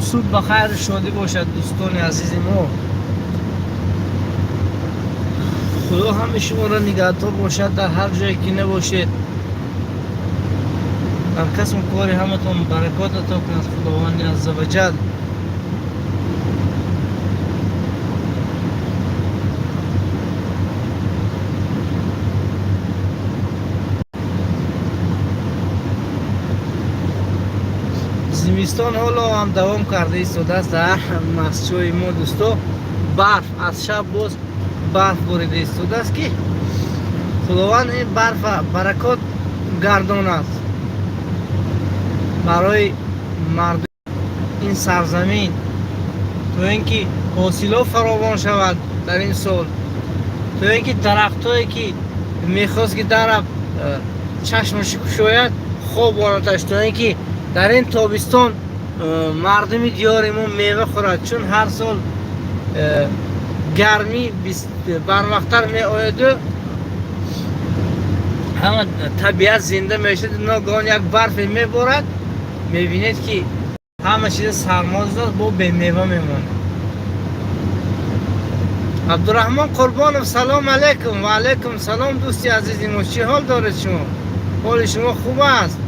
Субҳ ба хайру шодӣ бошад, дӯстони азизи мо. Худо ҳамаи шуморо нигаҳдор бошад дар ҳар ҷое ки набошед. Дар касбу кори ҳаматон баракот ато кунад Худованди азза ва ҷал. Зимистон ҳоло ҳам давом карда истодааст дар масҷидҳои мо, дӯсто. Барф аз шаб боз барф борида истодааст, ки Худованд ин барфа баракот гардонад барои мардуми ин сарзамин, то ин ки ҳосило фаровон шавад дар ин сол, то ин ки дарахтое ки мехост ки дара чашмаш кушояд, хоб онадаш, то ин ки дар ин тобистон мардуми диёри мо мева хӯрад, чун ҳар сол гармӣ барвақттар меояду ҳама табиат зинда мешавад. Ногаҳон як барфе меборад, мебинед ки ҳама чиза сармо зад, бо бемева мемонад. Абдураҳмон Қурбонов, салом алейкум. Ва алейкум салом, дӯсти азизи мо. Чӣ ҳол доред шумо? Ҳоли шумо хуб аст?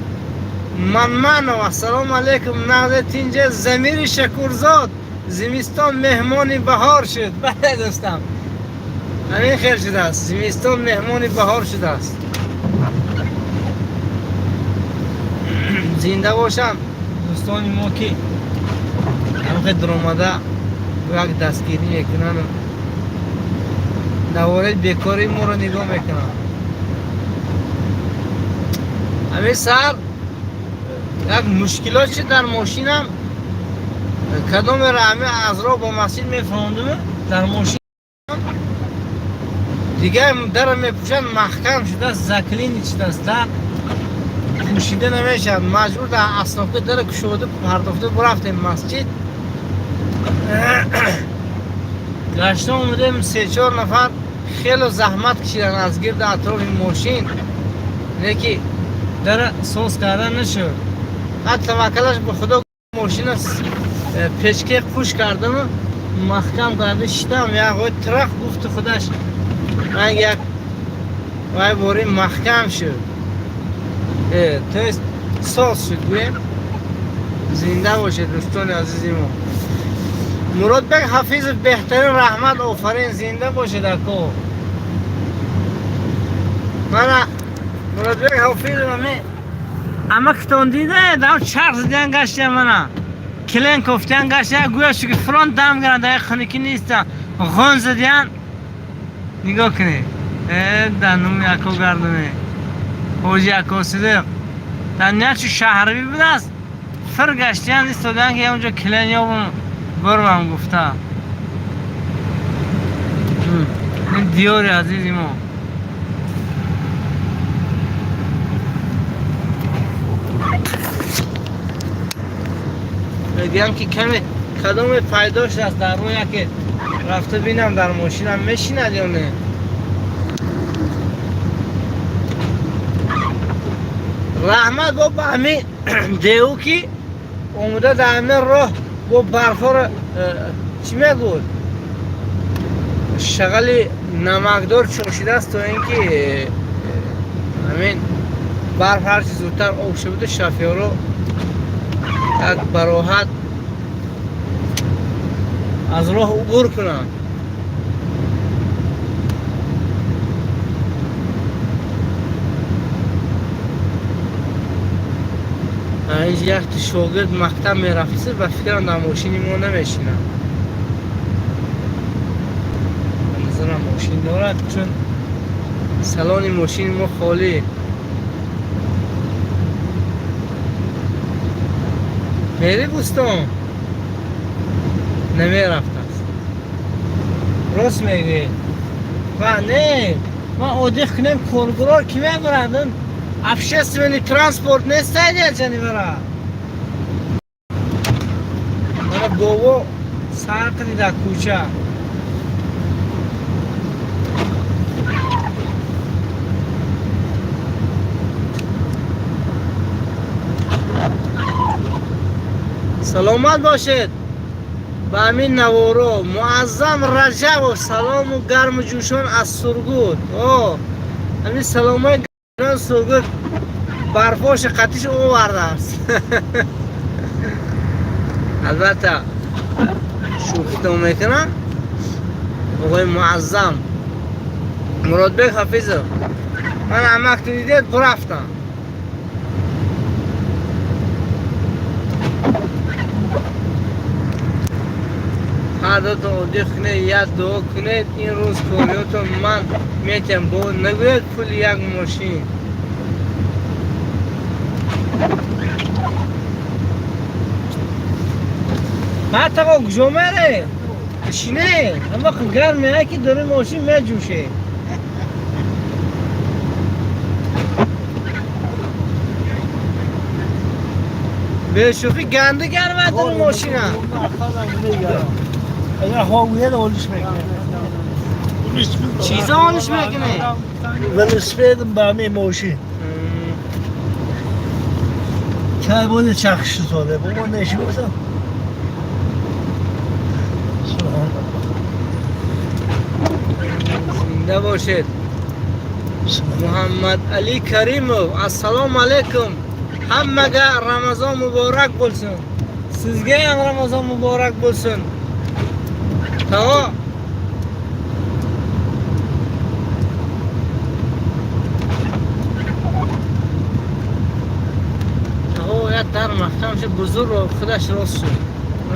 Манманов, ассалому алейкум. Нағзе, тинҷе. Замири Шакурзод, зимистон меҳмони баҳор шуд. Бале, дӯстам, ҳамин хел шудааст, зимистон меҳмони баҳор шудааст. Зинда бошам дӯстони мо, ки ҳамхел дуромада як дастгирӣ мекунанд, навораи бекории моро нигоҳ мекунанд. Ҳамин саҳар як мушкилот шуд дар мошинам. Кадомеро ҳами аз роҳ бо масҷид мефаҳмондум, дар мошин дигар дара мепӯшанд, маҳкам шудааст, заклинить шудааст, дар пӯшида намешавад. Маҷбур дар остановка дара кушода пардохта бурафтем масҷид. Гашта омадем, се-чор нафар хело заҳмат кашиданд аз гирди атрофи мошин, леки дара соз карда нашуд. Ҳат таваккалаш ба Худо, мошина печке қуш кардаму маҳкам карда шитам, як трах гуфту худаш ранг як вай бори маҳкам шуд, то есть соз шуд, гӯем. Зинда бошед, дӯстони азизи мо. Муродбек Ҳафизов, беҳтарин, раҳмат, офарин, зинда бошед, ако. Мана Муродбек Ҳафизов, ами амактон дида дар чарх задиан гаштия, мана килен кофтиан гаштия, гӯя шуки фронт дам гиранд, дар хунукӣ неста, ғун задиан. Нигоҳ кунед, дар нуми ако гардоне ҳоҷи ако Сидиқ дар ният чу шаҳрвӣ будааст, фир гаштиян истодаан, ки онҷо килен ёбум бурвам гуфта. Ин диёри азизи мо. Мегӯям ки каме кадоме пайдо шудааст дар роҳ, яке рафта бинам, дар мошинам мешинад ё не. Раҳмат бо ба ҳамин деву, ки омуда дар ҳамин роҳ бо барфҳоро чӣ мегӯд, шағали намакдор чошидааст, то ин ки ҳамин барф ҳарчи зудтар об шаваду шофёро як бароҳат аз роҳ убур кунанд. Инҷ якти шогирд мактаб мерафтиса, ба фикрам дар мошини мо намешинад. Ба назарам мошин дорад, чун салони мошини мо холӣ. Мери бӯстон намерафтааст, рост мегӯӣ. Ва не, ма одиқ кунем, коргурор ки мебарад, общественный транспорт нестайдя ҷанивара. Мана бобо сар кади дар кӯча. Саломат бошед. Ба ҳамин наворо Муаззам Раҷабов салому гарму ҷӯшон аз Сургут. О, ҳамин саломои Сургут барфоши қатиш овардааст. Албатта шӯхитон мекунам. Оғои Муаззам Муродбек Ҳафизов, ман амакто дидед бурафтам. Ҳардотон оддӣ кунед, як дуо кунед, ин рӯз кориётон ман метиҳам. Бо нагӯяд пули як мошин. Ҳатто куҷо мере? Шине, ҳама гарм меяд ки дори мошин меҷӯше. Бешӯхӣ ганди гарм аст дори мошина. Чиза олиш мекунӣ? Велосипедам ба ҳамин мошин. Чай боди чахши соде. Бо нешӯсам. Зинда бошед. Муҳаммад Али Каримов, ассалому алайкум. Ҳаммага Рамазон муборак bo'lsin. Sizga ham Ramazon muborak bo'lsin. Tag'o. Tag'o як дар маҳкам шуд, бузург худаш рост шуд.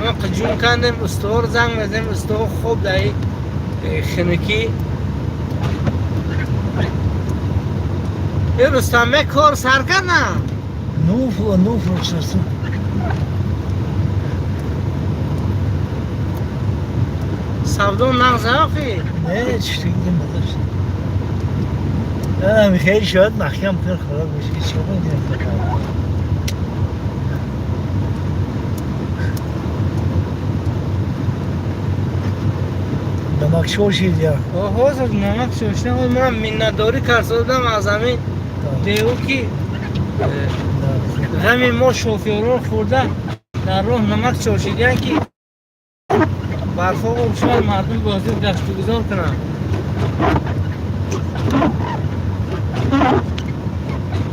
Ма қиҷун кандем, устувор занг мезанем, устувор хоб даи хинукӣ. Э Рустамбек кор сар кард на? Ну, фурсат. Савдо нағз охи? Не, чӣ надошт. Хеле шояд маҳкам кар хароб бошад, чӣ гирифта. Намак шошид я. Ҳозир намак шошида, ман миннатдорӣ карсодам аз ҳамин деҳу ки ғами мо шофёрон хӯрда дар роҳ намак шошидиян ки барфо об шавад, мардум бозир гаштугузор кунанд.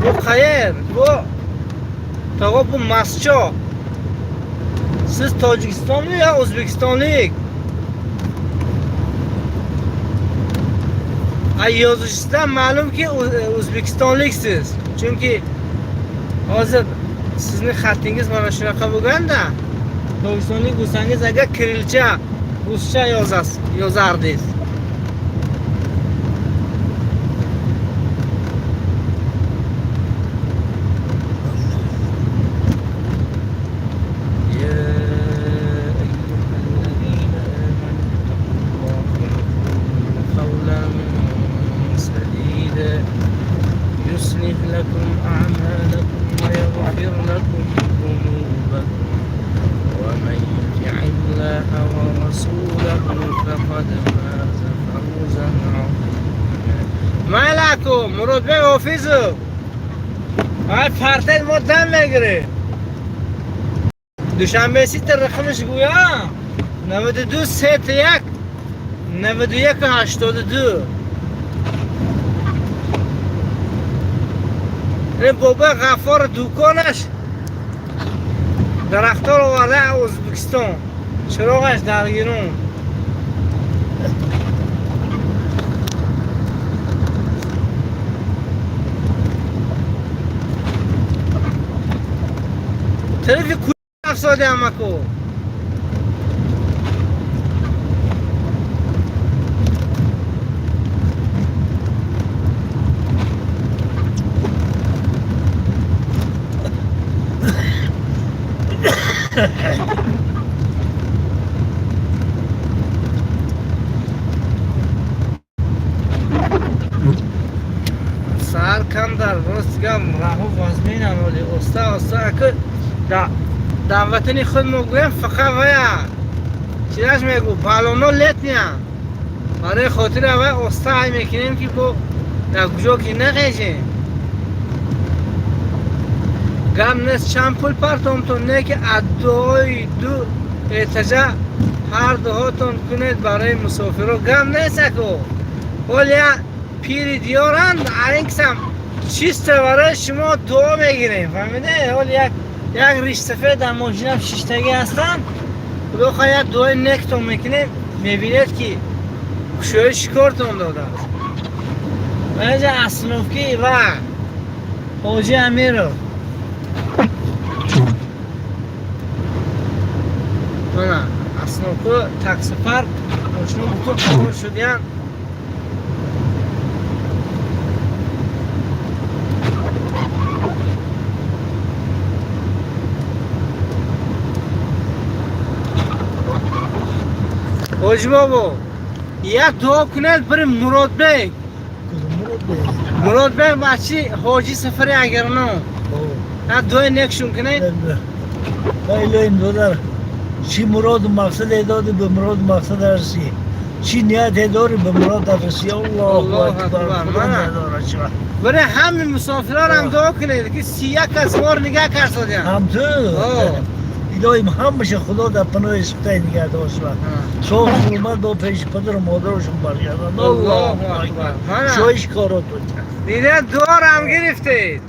Бу қаер? Бу тағо бу масчо. Сиз тоҷикистонли ё o'zbekistonlik? Ay yozishdan ma'lumki o'zbekistonliksiz. Chunki hozir sizni xatingiz mana shunaqa bo'lganda, tojikistonlik bo'lsangiz agar kirilcha, ruscha yozasiz, yozardingiz. Муродбек Ҳофизов, ай партел мо дам мегирем. Душанбе Сити рақамаш гӯям 92 31 91 82. Ин бобои Ғаффор дуконаш дарахтор оварда аз Ӯзбекистон, чироғаш дар гирун. Тарафи кӯ афсоди амаку. Саҳар камдар рост гап раҳу вазминам оли оста оста аку дар ватани худ мо гӯям фақат вая чизаш мегӯ балоно летния барои хотири вай оста ай мекунем ки бо дар куҷо ки нағежем. Гап нест, чанд пул партомтон, не ки аз дуои ду этажа ҳар дуҳотон кунед барои мусофиро. Гап нест, ако ҳол я пири диёранд, аринксам чисто барои шумо дуо мегирем, фаҳмиде? Ҳол як ришсафед дар мошинам шиштагӣ ҳастанд. Худо хоҳ, як дуои нектон мекунем, мебинед, ки кушои шикортон додааст. Инҷа остановки ва Ҳоҷи Амиров. Мана остановка, таксопарк, мошино бутун қатор шудиян. Ҳоҷи бобо, як дуо кунед бирим Муродбек. Кудум Муродбек? Муродбек бачи Ҳоҷи Сафари Агарно. Як дуои некшун кунед. Илоҳим, додар, чӣ муроду мақсаде додӣ, ба муроду мақсад расӣ, чӣ нияте дорӣ, ба мурод расӣ. Аллоҳу акбар, Худо надорад чӣ. Барои ҳамин мусофирорам дуо кунед, ки 31 кас мор нигаҳ карсодиям. Ҳам ту. Илоҳим, ҳамаша Худо дар паноҳи сифтай нигаҳ дошта, соғ саломат бо пеши падару модарашон баргарданд. Аллоҳу акбар. Шоиш коротон. Дидед, дуорам гирифтед.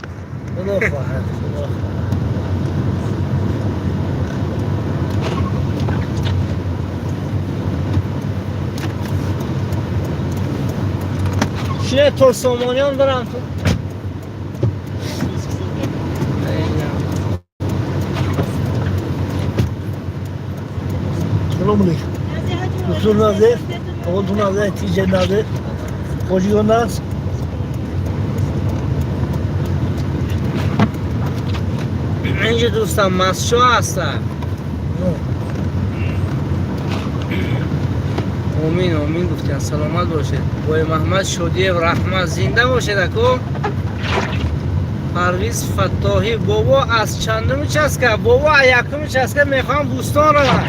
Худо хоҳад, Худо хоҳад. Шине то Сомониён барам ту. Салом алейкум. Доктор Назир, Oğlum Nazir, Tice Nazir, Hoca Naz. Инҷа, дӯстам, масчо ҳастам. Омин, омин гуфтиян, саломат бошед. Бой Маҳмад Шодиев, раҳмат, зинда бошед, ако. Парвиз Фаттоҳӣ, бобо, аз чандум участка? Бобо, аз якум участка мехоҳам Бӯстон равам.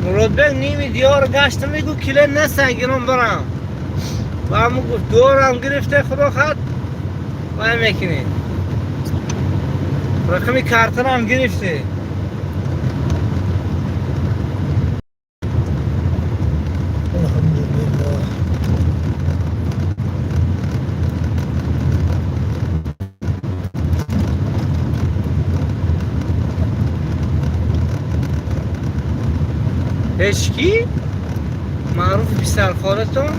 Муродбек ними диёр гашта, мегӯ, киле неста, гирон барам. Ва ҳамун гуфт, дуорам гирифте, худо хат вай мекунед. Рақами картарам гирифте. Алҳамдулиллоҳ. Ҳеҷ кӣ? Маъруфи писархолатон?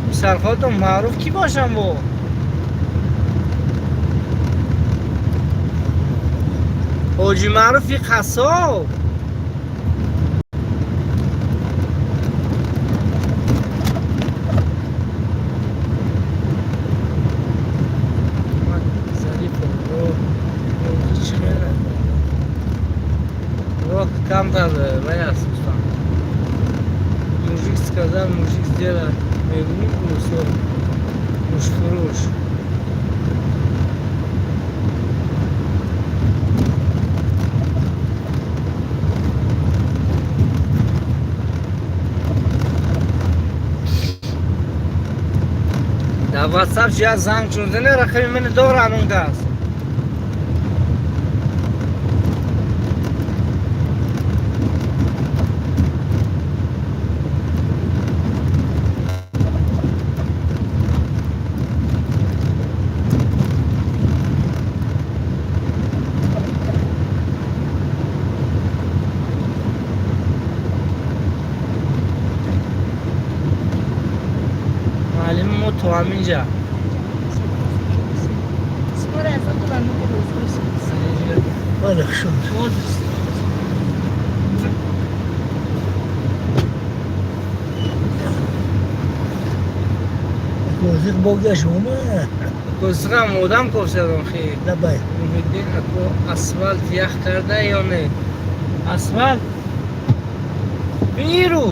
Писархолатон маъруф кӣ бошам бо? Ҳоҷи Маъруфи қассоб. Зарипов, чӣ хеле? Роҳ камтар вай аст, дӯстон. Мужик сказал, мужик сделал. Мегӯӣ, гӯшфурӯш. Дар ватсап ҷиҳат занг чунзане, рақами мани доран он кас. Муаллими мо то ҳаминҷа. Бале, шуд. Козиқ богаш омад. Козиқам одам кофтадам хе. Лабай. Муҳиддин ако, асфалт ях карда ё не? Асфалт? Биру!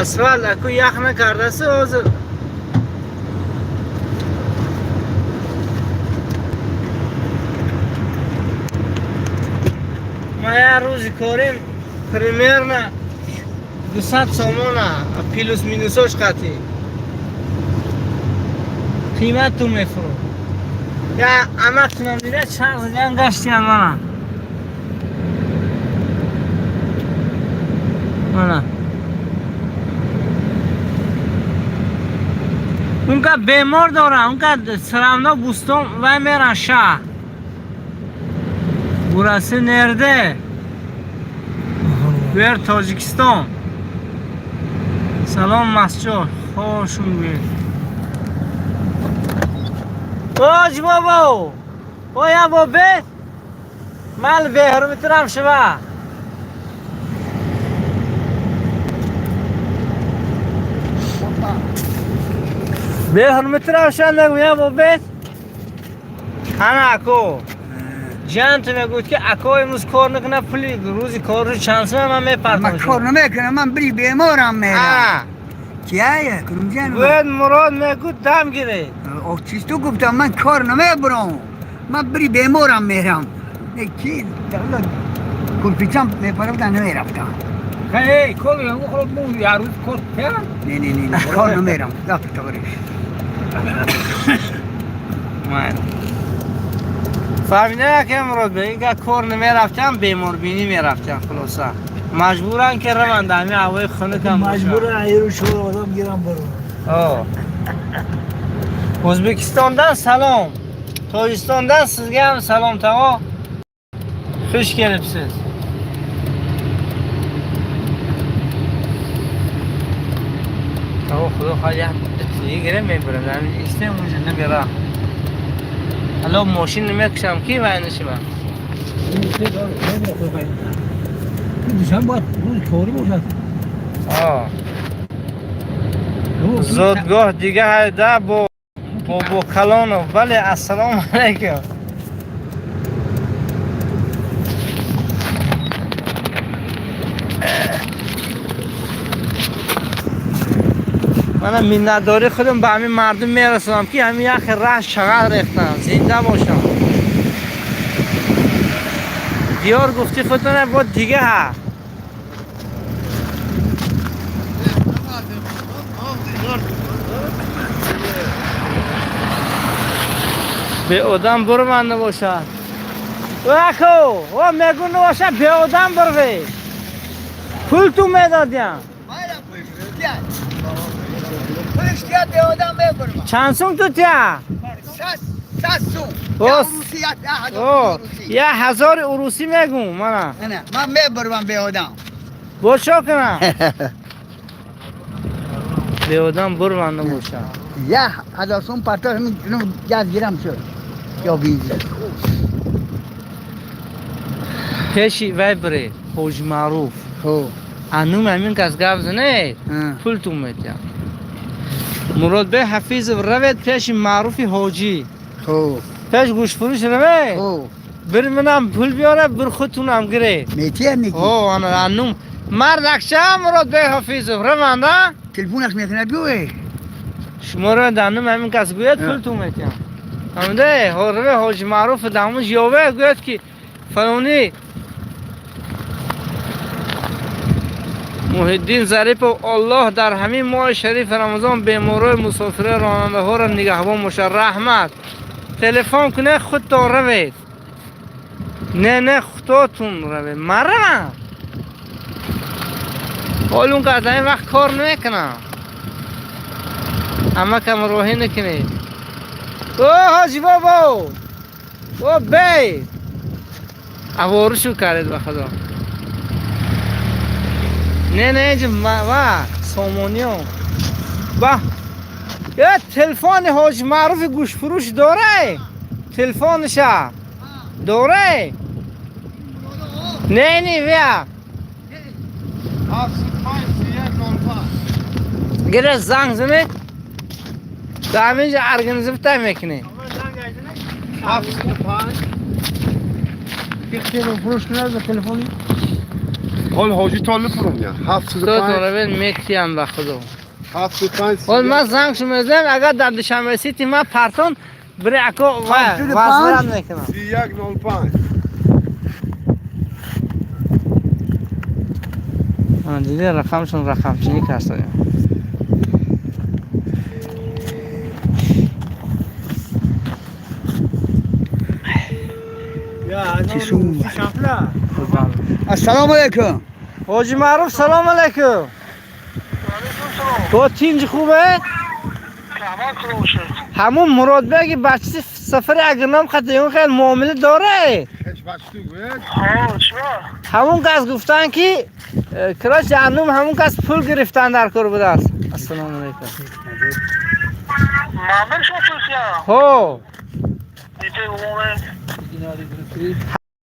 Асфалт ако ях накардаси ҳозир. Ман як рӯзи корим примерно 200 сомона, плюс минусош қатӣ. Қимат ту мефурӯ. Я амактунам дида чанд зидан гаштиян мана. Мана. Унка бемор дора, унка срамно бустон вай меран шаҳр. Бурасы нерде? Бер Тоҷикистон. Салом масҷо, хуш омадед. Оҷ бобо! Оя бобе? Мал беҳрмитрам шва. Беҳрмитрам ша нагӯя бобе? Ана ако. Ҷан ту мегӯяд ки ако имрӯз кор накунад, пули рӯзи корро чанд сум ман мепартам. Ман кор намекунам, ман бри беморам мерам. Кияе? Кунумҷан. Гӯяд Мурод мегӯяд дам гиред. Чиз ту гуфтам ман кор намебурам. Ман бри беморам мерам. Ки курпичам мепарафтам намерафтам. Эй, кор я рӯз кор кардам? Не, не, не, кор намерам. Дафт товарищ. Фаҳмида ки Мурод бе, инга кор намерафтам, беморбинӣ мерафтам хулоса. Маҷбуран ки раванд ҳами ҳавои хунукам бошад. Маҷбуран айру шур одам гирам баро. O'zbekistondan salom. Tojikistondan sizga ham salom tag'o. Xush kelibsiz. Tag'o xudo xohlasa yigirma mebirам. Истем унҷа намера. Ало мошин намекушам ки вай нашива. Душанбе бояд рӯзи корӣ бошад. Зодгоҳ дига ҳайда бо Бобокалонов. Бале, ассалому алайкум. Мана миннатдории худам ба ҳамин мардум мерасонам ки ҳамин яхе раҳ шағал рехтам, зинда бошам. Диёр гуфти худтона бо дига ҳа. Беодам бурман набошад. Вахо, о мегӯ набошад беодам бурве. Пул ту медодям. Чанд сум ту тя? Сад сум. Я ҳазори урусӣ мегӯм мана. Ман мебурвам беодам. Бо чо кунам? Беодам бурман набошад. Я ҳазор сум партош газ гирам шуд. Ё бензин. Пеши вай бире, Ҳоҷи Маъруф. Анум ҳамин кас гап занед, пултун метиҳам. Муродбек Ҳафизов равед пеши Маъруфи ҳоҷӣ. Пеш гӯштфурӯш равед. Бир минам пул биёрад, бир худтунам гиред. Метиҳад неки? Ана анум мардакча Муродбек Ҳафизов раванда? Телефонаш мекунад гӯе. Шумо равед анум ҳамин кас гӯяд пултун метиҳам. Фаҳмиде? Раве Ҳоҷи Маъруф дамуш ёве гӯяд ки фалонӣ Муҳиддин Зарипов Аллоҳ дар ҳамин моҳи шарифи Рамазон беморои мусофирои ронандаҳоро нигаҳбон бошад. Раҳмат. Телефон кунед худтон равед. Не, не, худотун равед. Ман равам. Ҳол он кас дар ин вақт кор намекунам. Амакам роҳӣ накунед. О, ҳоҷи бобо! О, бей! Аворушу кардед ба худо. Не, не, инҷа ва сомониё. Ба я телефони ҳоҷи Маъруфи гӯштфурӯш дорай? Телефонша дорай? Не, не, вия. Гира занг занед. Дар ҳаминҷа организовта мекунед. Телефони ҳол ҳоҷи толиб фурум я. Худотон равед метиҳам ба худо. 75. Ҳол ман занг шумо мезанам, агар дар Душанбе сити ман партон бире ако вазрат мекунам. 3105. Диде, рақамшон рақамчинӣ кардем. چی؟ السلام علیکم. ҳоҷи Маъруф, салом алайкум. Бо тинҷ, хубе? Ҳамун Муродбеги бачаси сафари агроном қати он хел муомила доре. Ҳамун кас гуфтанд, ки короче, анум ҳамун кас пул гирифтан дар кор будааст. Ассалому алайкум. Ҳо,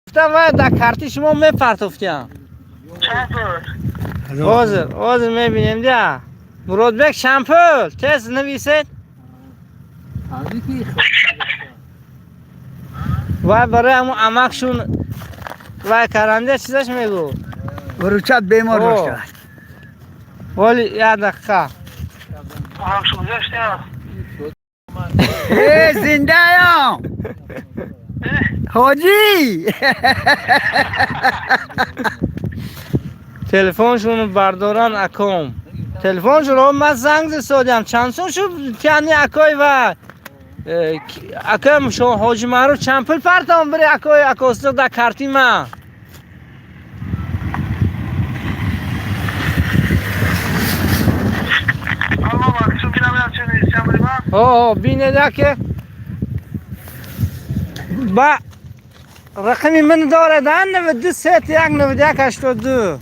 гуфтам, вай дар карти шумо мепартофтиям. Ҳозир, ҳозир мебинем дия. Муродбек, шампул тез нависед. Вай барои ҳамун амакшун вай каранда чизаш мегӯ. Выручат бемор О. дошта. Воли, як дақиқа. Э, зиндаям. Ҳоҷӣ. Телефоншонро бардоран, аком. Телефоншонро ман занг зисодиам. Чанд сум шуд тяни акой ва акам шо ҳоҷи Маъруф, чанд пул партом бири акой акосиқ дар карти ман? Ҳо, бинеда ки ба рақами ман дорад, 92 31 91 82.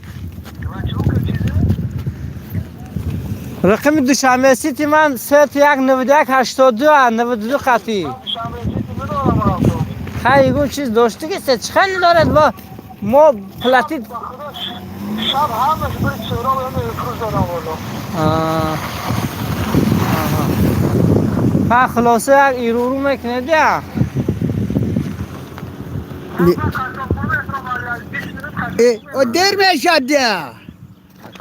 Рақами Душанбе Сити ман 31 91 82, 92 қатӣ. Хай, ягон чиз дошти ки се чӣ хеле дорад, бо мо платит. شب همش برید سهراب هم افروز دادم والا. Аҳа. Ха, хулоса, як ируру мекунед я. Э, о дер мешад дия.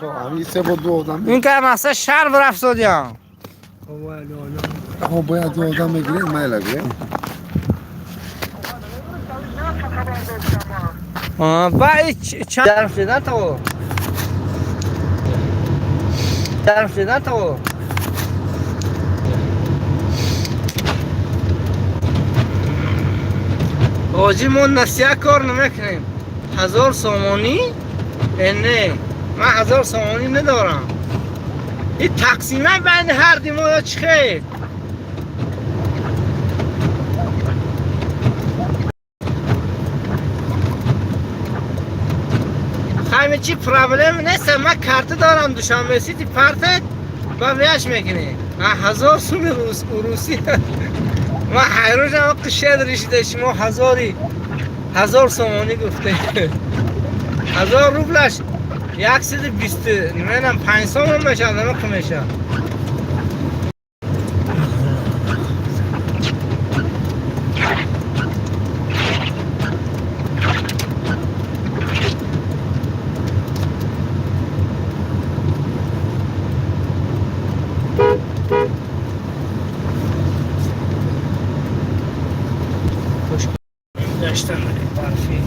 Ҳамин се бо ду одам. Ин ка мақсад шаҳр рафтодиям. Ҳо, бояд ду одам мегирем, майла гӯем. Ба чанд дарф шуда то? Дарф шуда то? Ҳоҷӣ, мо насия кор намекунем. 1000 сомонӣ? Э, не, ман 1000 сомонӣ надорам. Ин тақсима байни ҳарди мо ё чӣ хел? Хайми, чи проблем нест, ман карта дорам, Душанбе Сити партед ба вияш мекунем. 1000 суми русӣ, ман ҳайрон шудам, қишед ришида, шумо ҳазори 1000 сомонӣ гуфте. 1000 рублаш 120, наменам, 5 сомон мешавад, намақи мешавад. Гаштан барфӣ.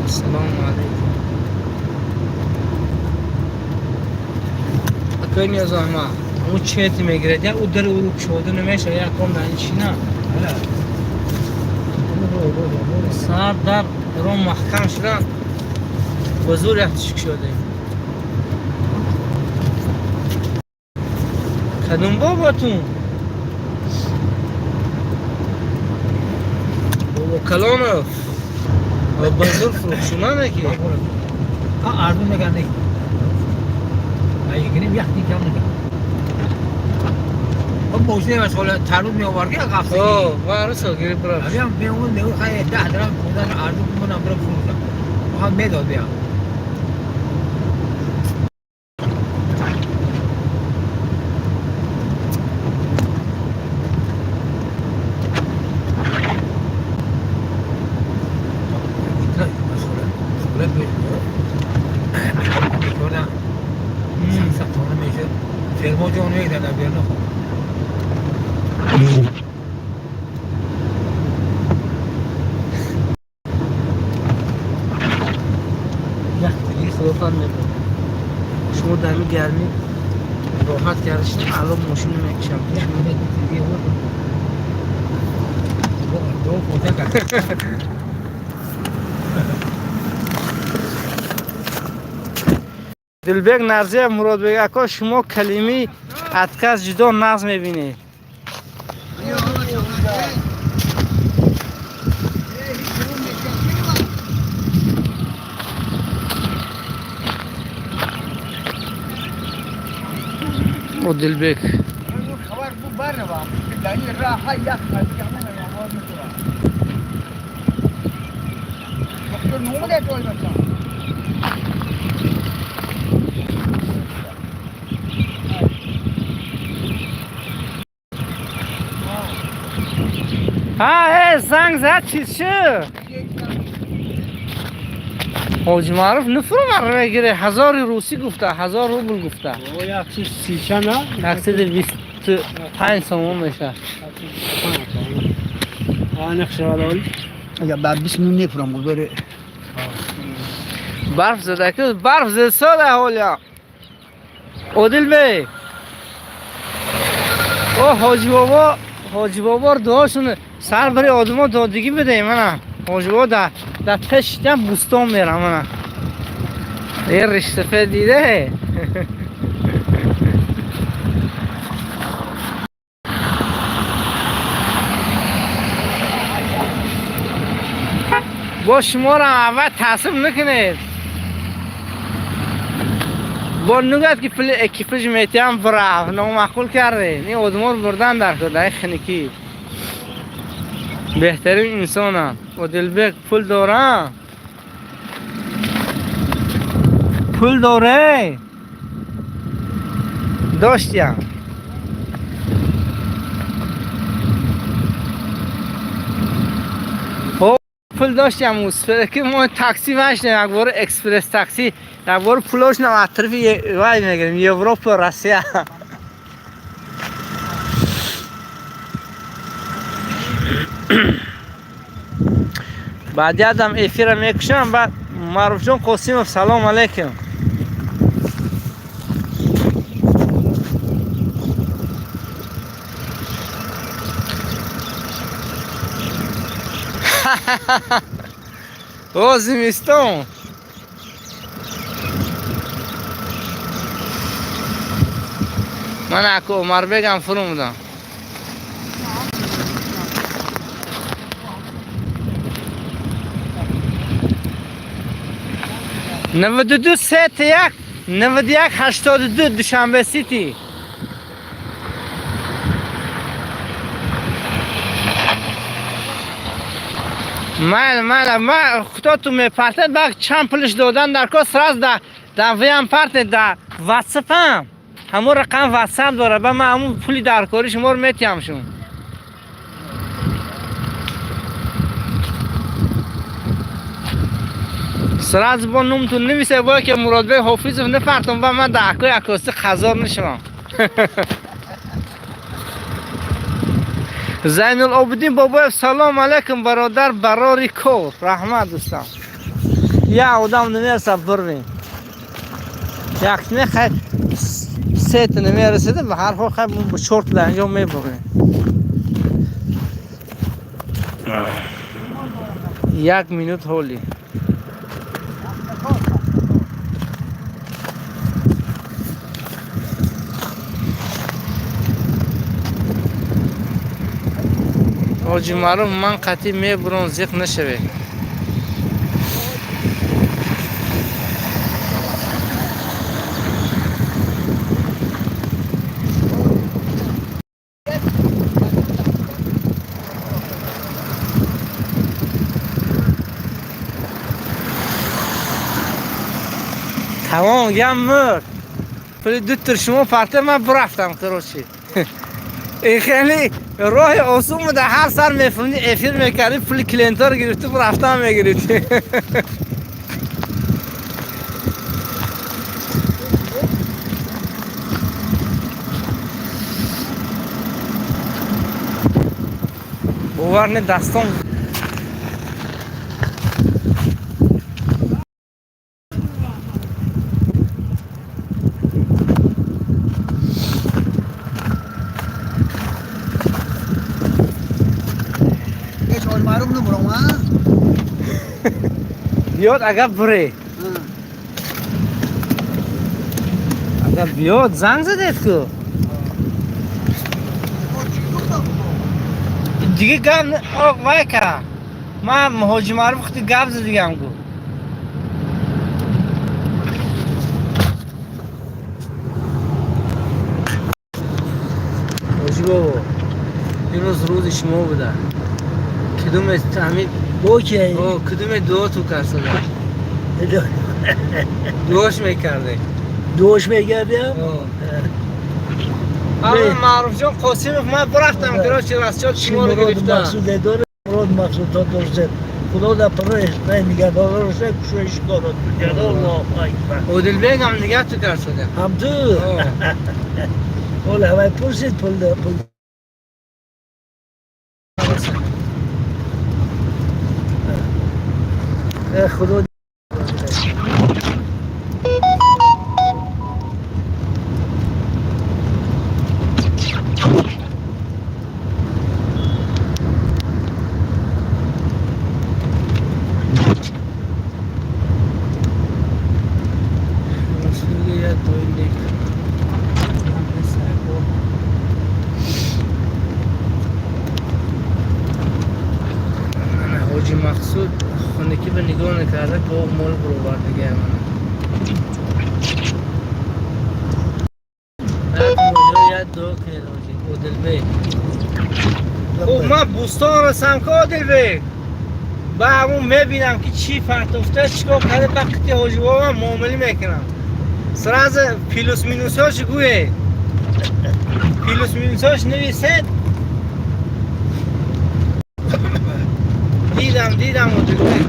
Ассалому алайкум. Акои Ниёзоҳма, ҳамун чети мегирад, як ӯ дари ӯ кушода намешавад, як ком дар чина. Сар дар ром маҳкам шудан, ба зур як тишк шудем. Кадом бобатун? Бобо Калонов. Ва ба зур фурӯхшунане ки. Арзун меган не. Ай гирим як никам нага. Хоб, мошина масала тару меовард ки қафсаги. О, ва русо гирифт бирав. Абиам меомад, мегуфт, хай, 10 драм 15 арзун кунам, бирам фурӯшам. Ҳам медод биям. Фермо ҷон мегирад берна хоб. Худофанд мебурд. Шумо дар ҳамин гармӣ роҳат карда шидем, алло мошин мекушам. Дилбек Нарзиев, Муродбек ака, шумо калимаи отказ ҷудо нағз мебинед. Одилбек. خبر بو برم در این راه یک خرج دکتر نومده توی بچه. ҳа, э, занг зад, чиз шуд? Ҳоҷи Маъруф нафурӯмар мегире, ҳазори русӣ гуфта, 1000 рубл гуфта. 125 сомон мешавад. اگر بعد 20 میلیون نفرم بره. Барф зада ки, барф зада сода ҳоля. Одилбек. О, ҳоҷи бобо, ҳоҷи бобор дуошун сар бари одамо додигӣ бидем, мана. Ҳоҷи бобо дар пеш шидам бӯстон мерам, мана. Е, ришсафед диде? Бо шуморо аввал таъсиб накунед. Бо нугад ки пули экипаж метиҳам, бирав, номаъқул кардед. Ин одаморо бурдан дар кор, дар хиникӣ. Беҳтарин инсонам. Одилбек пул дорам. Пул доре? Доштям. Пул доштям, ки мо такси вашнем, як бор экспресс такси, як бор пулошнам аз тарафи вай мегирем, Европа, Россия. Баъд ядам эфира мекушам, баъд Маъруфҷон Қосимов, салом алейкум. О, зимистон. Ман аку Умарбегам фурумудам. 92 сет як, 91 82 Душанбе Сити. Майли, майли, ма худотун мепартед, бак чанд пулиш додан дар кор, сразу да виам партед, да ватсапам. Ҳамон рақам ватсап дора, ба ман ҳамон пули даркорӣ шуморо метиҳам шум. Сразу бо номтун нависе, бо ки Муродбек Ҳофизов напартам, ба ман дар акои акосӣ қазор нашавам. Зайнулобиддин Бобоев, салом алейкум, бародар, барори кор. Раҳмат, дӯстам. Я одам намерасад бирвем. Як не хай сет намерасида, ба ҳар ҳол хай бо чорт дар инҷо мебурем. Як минут ҳоли. Ҳоҷи Маъруф, ман қатъӣ мебурам, зиқ нашавед. Тамом, гам мурд. Пули дутр шумо парта, ман бурафтам, короче. Ин хеле роҳи осон буда, ҳар сар мефурмӣ, эфир мекардӣ, пули клиентҳоро гирифтӣ, бурафтам мегирифтӣ. Бовар не дастон. نبرم ها. بیاد اگر بره. اگر بیاد زنگ زدید که دیگه گم وای که من حاجی معروف خودی گپ زد دیگه هم گو. حاجی بابا امروز روز شما بوده. کدوم همین اوکی. کدوم دعا تو کرده؟ دعاش میکرده. دوش میگردیم. اما معروف جان قاسمов من برفتم که راست راست چی شما رو مراد گرفتم. مقصود داره، مراد مقصود تا درسته. خدا در پناه نگهدار باشه، کشوش کارات بکنه. الله اکبر. عادل بیگ هم نگه تو کرد شده. هم تو. حالا هوای پرسید پول پول. خدا حاجی مقصود خونگی به نگاه نکرده که مال برآورد دیگه من. بعد دو که حاجی عادل بیگ. خب من بوستان رسم که عادل بیگ. با همون میبینم که چی فرتوفته چیکار کرده وقتی حاجی بابا من معامله میکنم. سراز پلوس مینوس هاش گویه. پلوس مینوس هاش نویسید. دیدم عادل بیگ.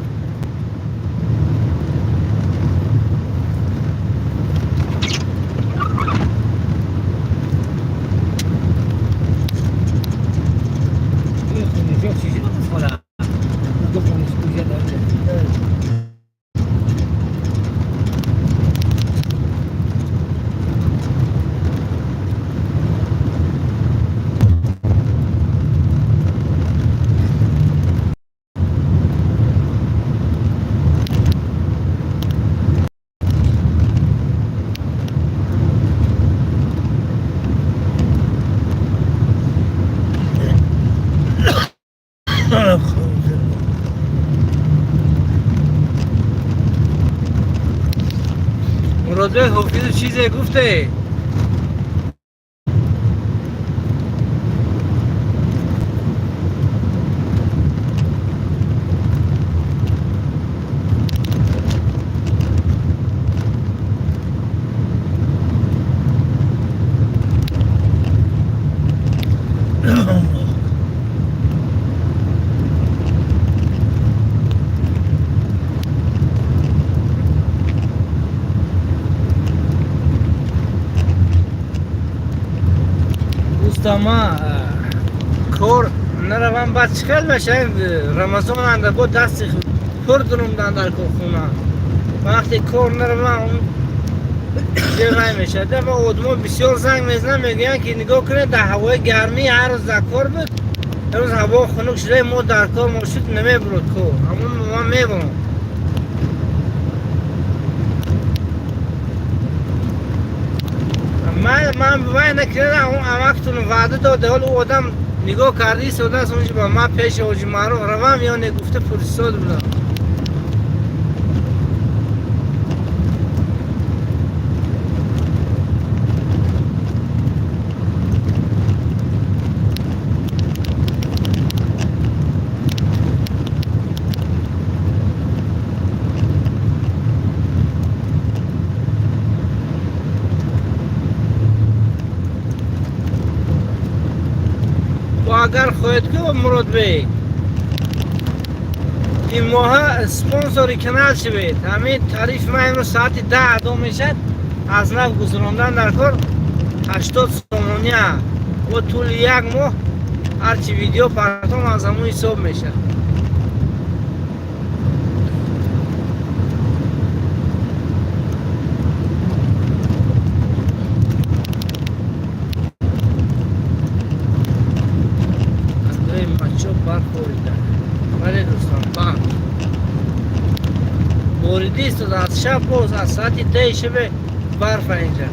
مراد حافظ چیزی گفته؟ ما کار نروم بعد چیکار میشه؟ رمضان انده با دست پر درم در خونه. وقتی کار نروم اون جوای میشه. ده با آدما بسیار زنگ میزنن میگن که نگاه کنید در هوای گرمی هر روز در کار بود، روز هوا خنک شده ما در کار ما شد نمیبرد کار. همون من میبرم. من وای نکردم اون امکتون وعده داده. حالا او آدم نگاه کردی سوده است اونجا با من پیش حاجی معروف روم یا نه گفته پرستاد بودم. اگر خواهد که مراد بی این ماه اسپانسر کانال شوید. همین تعریف من امروز ساعت 10 ادا میشد. از نو گذراندن در کار 80 سومونی و طول یک ماه هرچی ویدیو پرتم از همون حساب میشه. Бориди истода аз шаб, боз аз соати 10 шабе барфа инҷа.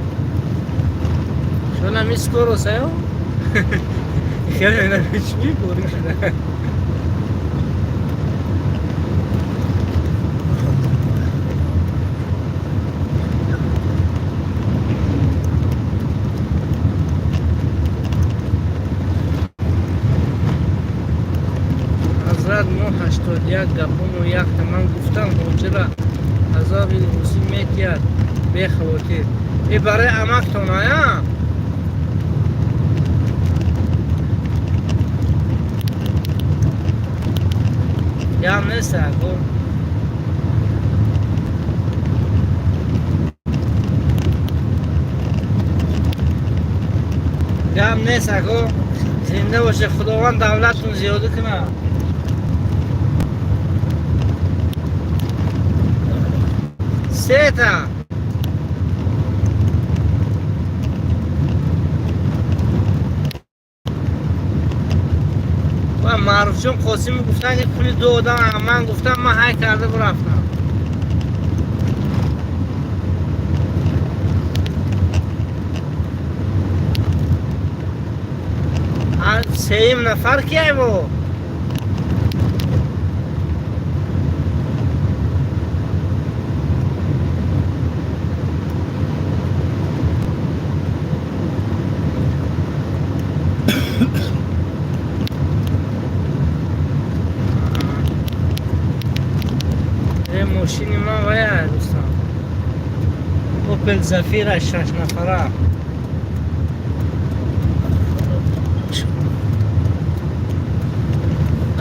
Шона ми скоро саё? Хеле намечи борик шуда. Ҳазрат, мо 81 гапону якта ман гуфтам, ҳоҷира азоби русӣ метиҳад, бехавотир. И барои амактон ая? Ям нест ако. Гам нест ако. Зинда боше, Худованд давлатун зиёда кунад. Сета. Ва Маъруфҷон Қосимов гуфтан, ки пули ду одам ман гуфтам, ман ҳай карда бурафтам. Сеюм нафар кияй бо? Мошини ман вая, дӯстон, Опел Зафира шаш нафара.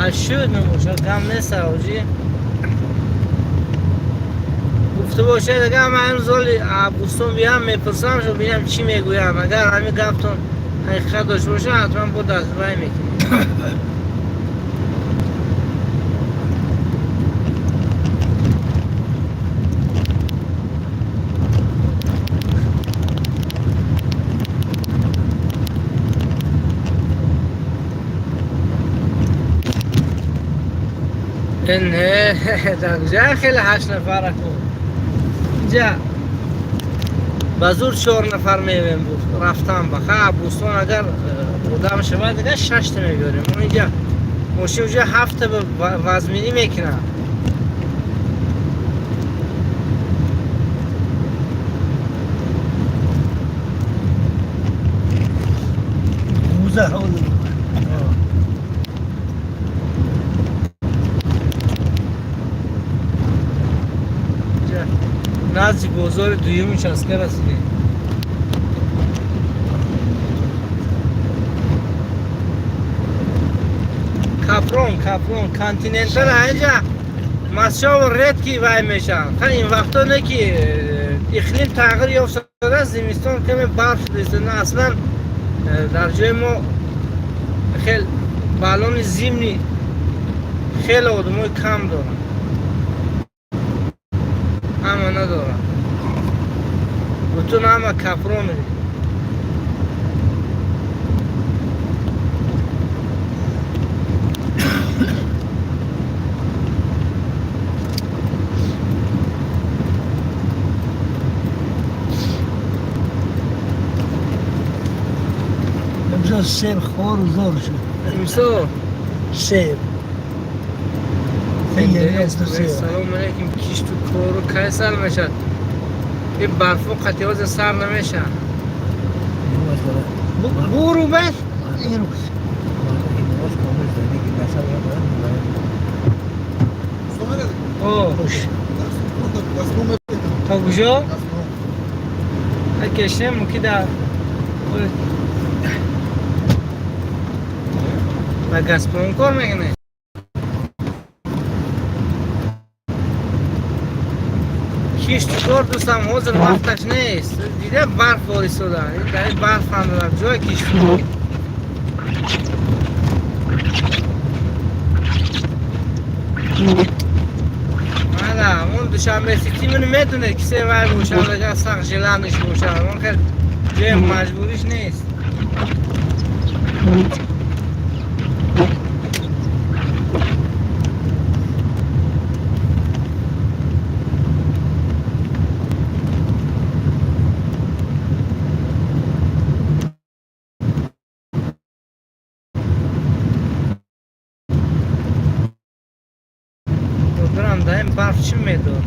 Аз шуд набошад, гам нест. Оҷи гуфта бошед, агар ман имрӯз оли Абустон биям, мепурсам шо, бинам чӣ мегӯям. Агар ҳамин гаптон ҳақиқат дошта бошад, ҳатман бо дастбай мекунем. Не, дар куҷа хеле ҳашт нафар аку? Инҷа ба зур чор нафар мевем рафтан ба ха Абустон. Агар одам шавад, дигар шашта мебиёрем. Инҷа мошин уҷа ҳафта вазминӣ мекунад. Муза ҳол. Назди бозори дуюми участка расидем. Капрон Континентал инҷа масшаву редки вай мешаванд. Ха, ин вақто не ки иқлим тағйир ёфтааст, зимистон каме барф шудааст. Аслан дар ҷои мо хел баллони зимний хеле одамои кам доранд, ҳама надоранд, бутун ҳама капрон. امسال سیب خور و زور شد. امسال سیب. سلام علیکم. کیش تو кору кай сар мешад? Ин барфо қатиҳозе сар намешад. Буру бес. امروز. О, خوش. то куҷо? Кешем ки дар ба Газпром кор мекунед? Кишту кор, дӯстам, ҳозир вақташ нест. Дида, барф бористода, дар барф ҳам дорад ҷои кишту. Мана он Душанбе Сити ман медонед, ки се вай бошад, агар сахт желаниш бошад, он хел ҷои маҷбуриш нест. Чӣ медод?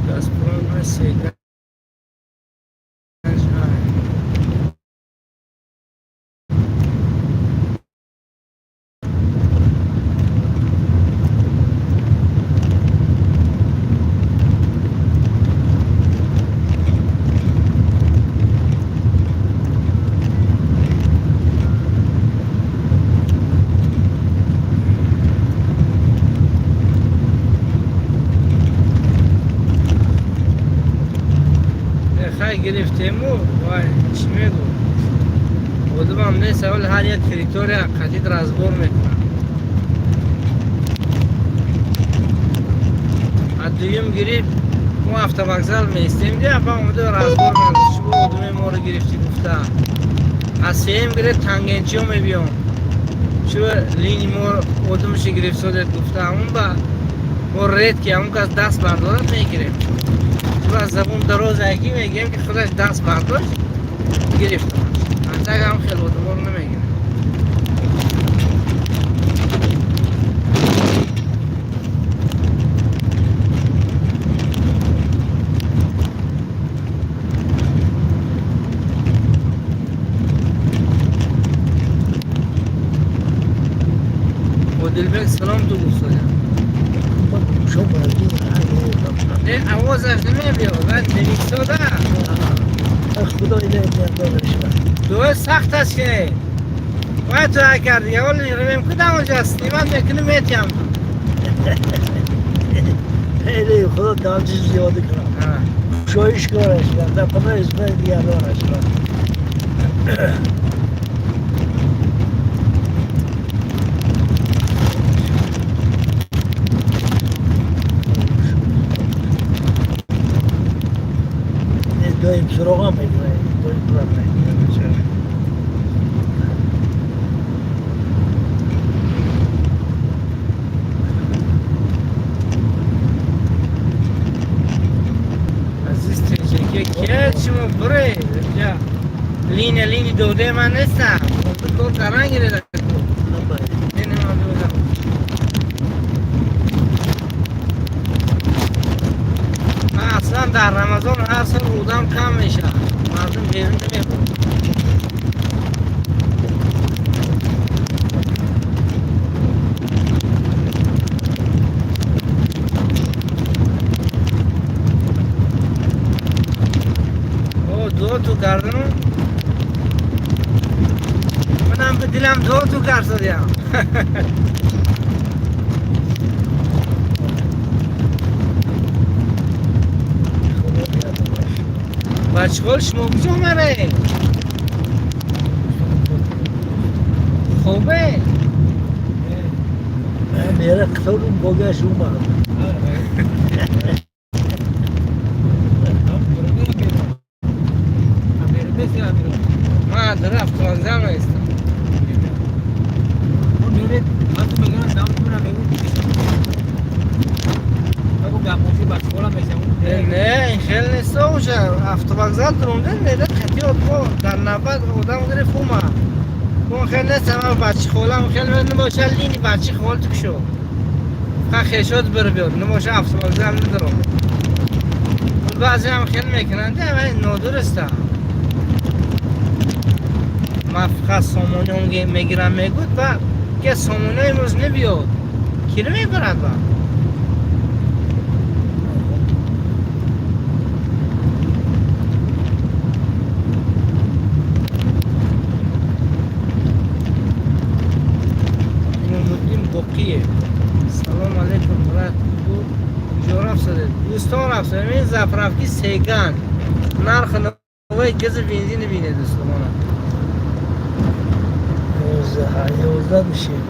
Газпром се ганҷ. Хай гирифтему, вай чӣ мегӯ, одамам нест. Аввал ҳар як территория қатид разбор мекунам. А дуюм гирифт, мо автовокзал меистем, ди апа омада разбор мекунам, чӣ бо одаме моро гирифтӣ гуфта. А сеюм гирифт, тангенчиё мебиём, чӣ лини мо одамаши гирифтсодед гуфта. Ҳамун ба мо ред ки ҳамун кас даст бардорад, мегирем. Аз забон дароз яки мегӯем, ки худаш даст бардошт, гирифтам. Антак ҳам хеле одаморо намегирем. Одилбек, салом ту гуфтодям. Не, овозаш намебиёд, вай нависода. Худо ида. Дуои сахт аст ки вай ту ай карди, аввал равем кудам онҷа снимат мекунӣ, метиҳам. Хеле худо давчи зиёда кунам. Шоиш кораш дар паноҳи исмати дигардонаш. Доим суроға мекунад, доим пулам мекунад. Азиз тинҷаки ке шумо буре инҷа линия лини додаи ман нестам, кор кардан гиреда. Лини ман додам. Ман аслан дар Рамазон ҳар сол рӯдам кам мешавад, мардум берун намебурад. О, дуо ту кардану манам ба дилам дуо ту кард. Бачхол, шумо куҷо меред? Хубе? Мере қиторум богаш умад. Ман дар автовокзал меистам. Не, ин хел нест, уже автовокзал дуромда, неда хати одмо дар навбат одам гирифт, умад. Он хел нест, ама бачи холам хел набоша, лини бачи хол ту шо. Фақат хешот бир биёд, набоша автовокзал надорам. Баъзе ҳам хел мекунанд, вале нодуруста. Ман фақат сомони мегирам мегӯд, ба ки сомони имрӯз набиёд. Киро мебарад ба? Имомуддин Боқиев. Салом алейкум, брат. Ту куҷо рафт задед? Дӯстон, рафт задем. Ин заправки Сеган. Нархи навои гази бензин бинед, дӯстонона. 11 мешем.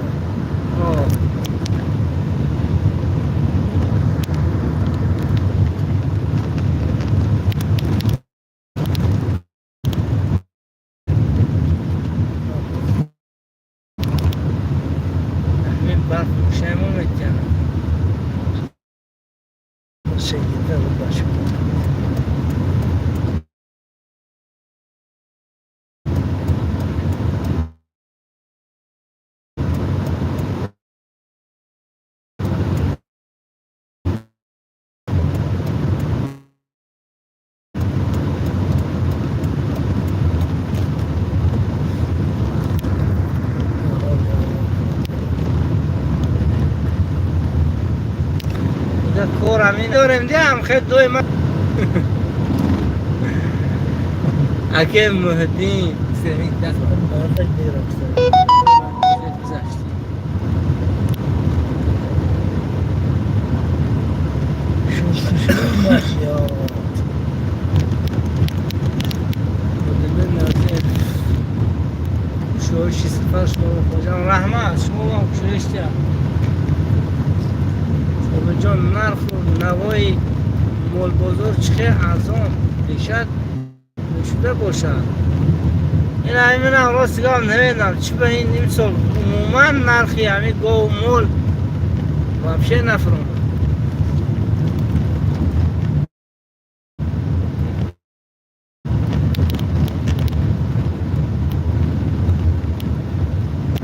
Роҳпаймо метиҳанд. Шегирда бошем. Дига кор ҳамин дорем, диам хел дои ма. Аке Муҳиддин Семин даст. Мардак мерақсад. Гузашти. Шустушӯи маҳсиёт. Кушоиши сафар шумо, хоҷам, раҳмат, шумо ҳам кушоиш диҳад. Собирҷон, нарху навои молбозор чӣ хел арзон бешад мешуда бошад? Ин ҳаминам рости гап намедонам, чӣ ба ин имсол умуман нархи ҳамин гову мол вообще нафурӯмад.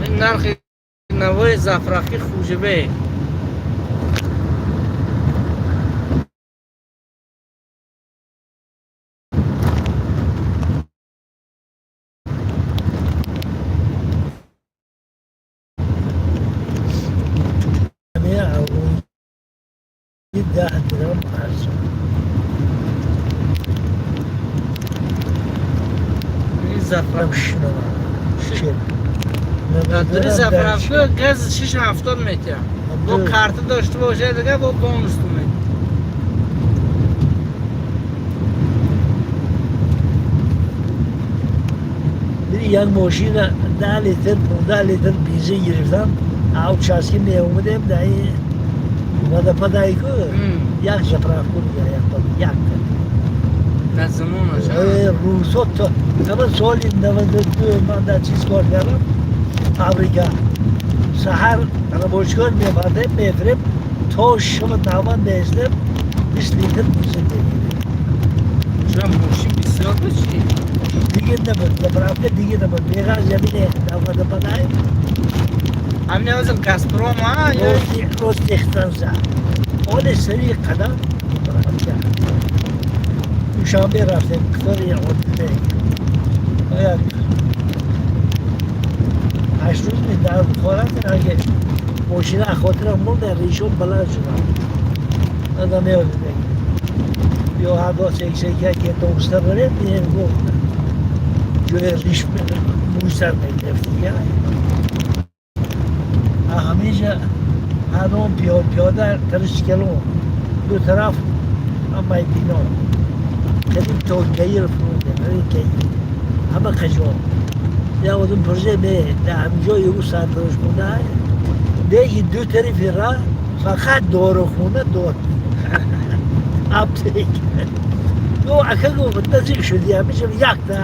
Ин нархи навои заправки Хӯҷабе. Ҳамин аввали 10 дирам арзон. Ин заправка Шинавам. Чел. Дар заправка газ 6,70 метиҳад. Бо карта дошта бошад, дига бо бонус ту метиҳад. Як мошина 10 литр, 15 литр бензин гирифтам, участки меомадем, дар водопадайку як заправку дига, якта. Дар замонаш. Рӯзо то ҳама соли 92 ман дар чиз кор кардам, фабрика. Саҳар рабочкор мебардем, мефирем, то шуба навбат меистем, 20 литр бензин мегирем. Чун мошин бисёр буд чи? Диге набуд, заправка диге набуд, беғарз ямине дар водопадай. Ҳамин ҳозир Газпром а ё Ростехтранза оли сари қадам заправка. Душанбе рафтем, қитори Одилбек, як 8 рӯз ми дар Бухора рафтем, аге мошина хотирам монда, решон баланд шудам, одам меодибек ё ҳар бор сексека ки донста барем, гуфт ҷои риш мӯй сар мегирифт дига. Ҳамеша ҳаром пиёда таришкалон ду тараф ҳамаи бино қадим то Каир фурудем, ҳамин Каир ҳама қаҷо. Як одам пурсе ме дар ҳамин ҷои ӯ сартарош монда, деги ду тарафи раҳ фақат дорухона, дор аптек. Гу ака, гуфт, наздик шуди, ҳамеша якта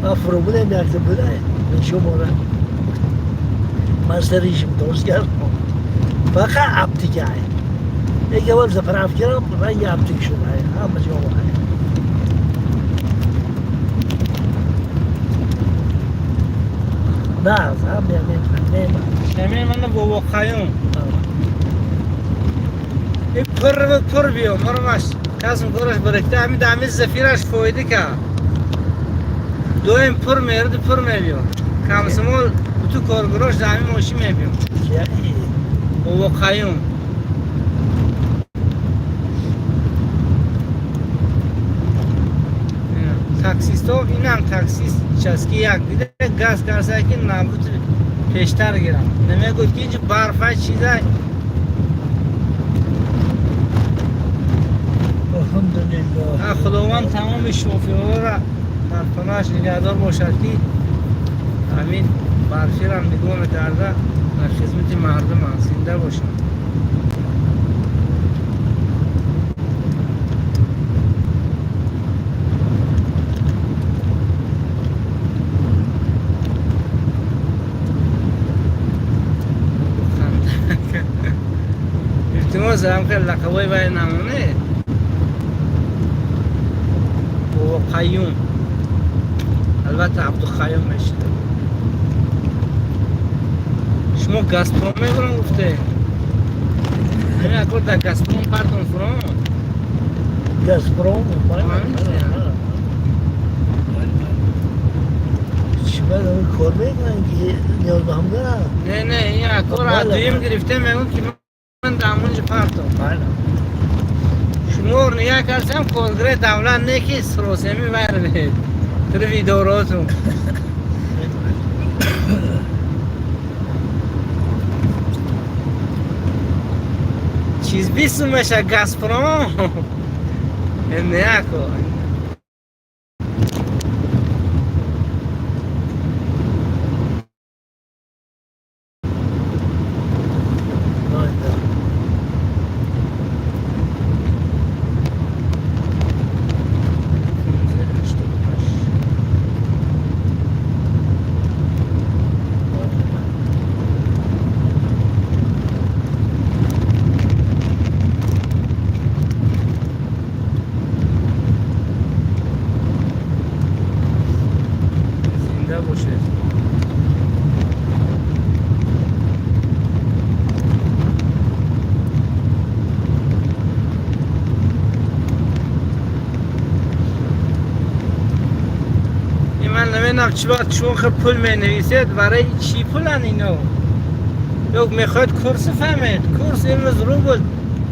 ма фурӯбудем, якта буда шумора ман саришим дуруст кардам, фақат аптека. Яке бор заправкарам, ранги аптек шуда ҳама ҷо. Нағз ҳам нема. Шамин мана бобо Қаюм. И пур буд, пур биё мурмаш касм кораш баракта, ҳамин ҳамин зафираш фоида кард. Доим пур мерди, пур мебиё. Комсомол буту коргарош дар ҳамин мошин мебиё. Бобо Қаюм. Таксистҳо, инам таксист часки як дида газ карса ки набуд пештар гирам. Намегӯяд ки инҷо барфа чиза. Алҳамдулиллоҳ. Худованд тамоми шофёрро дар паноҳаш нигаҳдор бошад, ки ҳамин барфирам нигоҳ мекарда дар хизмати мардум аст. Зинда бошанд. Илтимос, ам хел лақабои вай намонед. Бобо Қаюм. Албатта, Абдуқаюм мешуда. Шумо Газпром мебурам гуфте. Ҳамин акор дар Газпром партон фурон. Газпром. Ҳамин. Чӣ баъд кор мекунанд ки ниёз ба ҳам доранд. Не, ин акор аз дуюм гирифте, мегӯм ки ман дар ҳамонҷо партом. Шумо нигоҳ кардам, коргари давлат не ки сиросеми вайравед. Тарафи идораотун. Чиз бису меша Газпром. Не ако. Зинда бошед. این من نمیدونم چی باید چون خیلی پول می نویسید. برای چی پولن اینو؟ yok میخواید курс فهمید. курс امروز روبل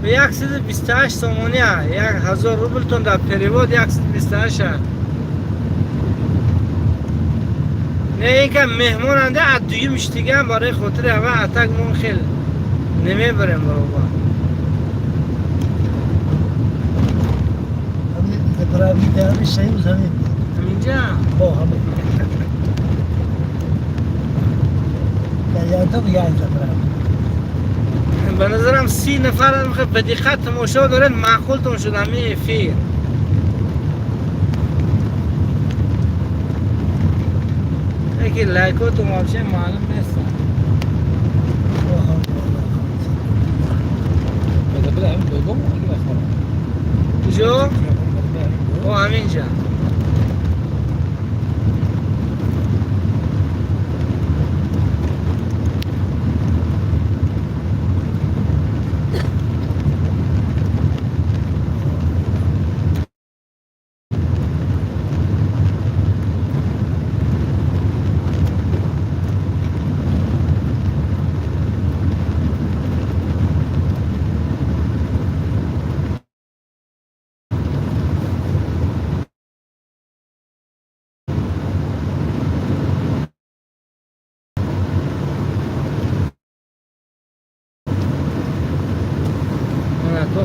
به 128 сомонӣ, 1000 рублтон дар перевод 128. Не, ин ка меҳмонанде аз дуюм иштиган, барои хотири ава атак мон хел намебарем баробар. Ҳамин союз ҳамин буд. Ҳаминҷа. Бо ҳамин дар як заправ. Ба назарам, 30 нафар ба диққат тамошо доред, маъқултон шуд ҳамин эфир. Яки лайкотон вообще маълум нест. Бо ҳам Куҷо? О, ҳаминҷа.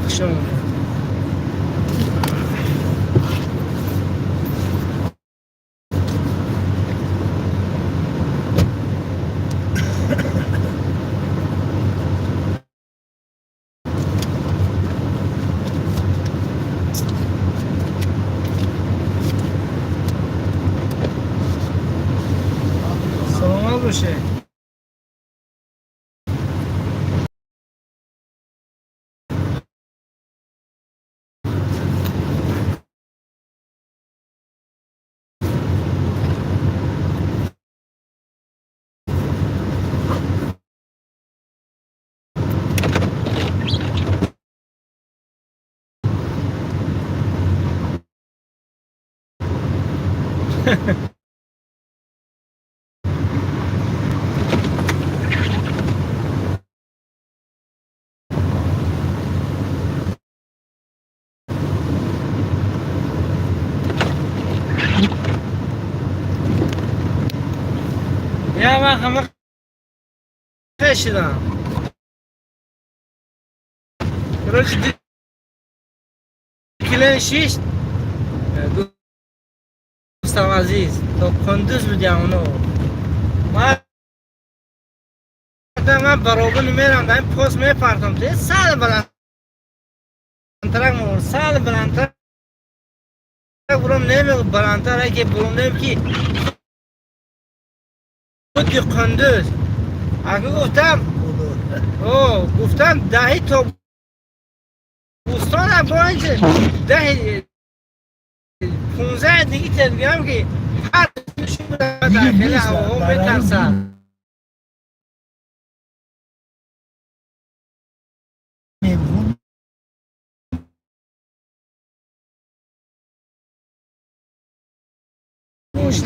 Хуш омадед. Саломат бошед. Я ман ҳама шидам. Короче, килен шишт. Дӯстам азиз, то кундуз будям оно. Ман баробар мерам, дар ин пост мепартам. Сал баландтарак, сал баландтарак буром, намегу баландтар ки буром, нем ки худи кундуз. Ака гуфтам, о, гуфтам даҳи то Бӯстона бо инҷа 10-15 диги тедгиам ки ҳар دیگه дар хеле نیست. ҳавоҳо برای метарсад. میمون گوش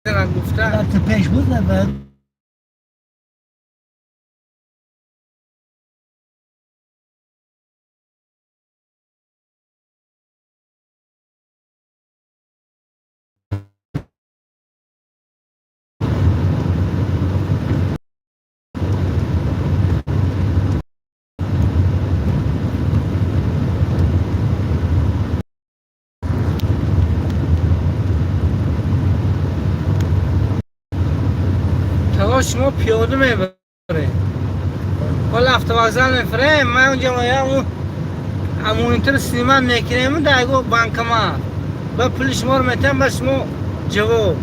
میزنن گفتن. وقت پیش بود نه بعد تا шумо пиёда мебаред, ҳола автовокзал мефарем, ман унҷа моям, монитор снимать мекунем, дар банкомат ба пули шуморо метиҳам, ба шумо ҷавоб.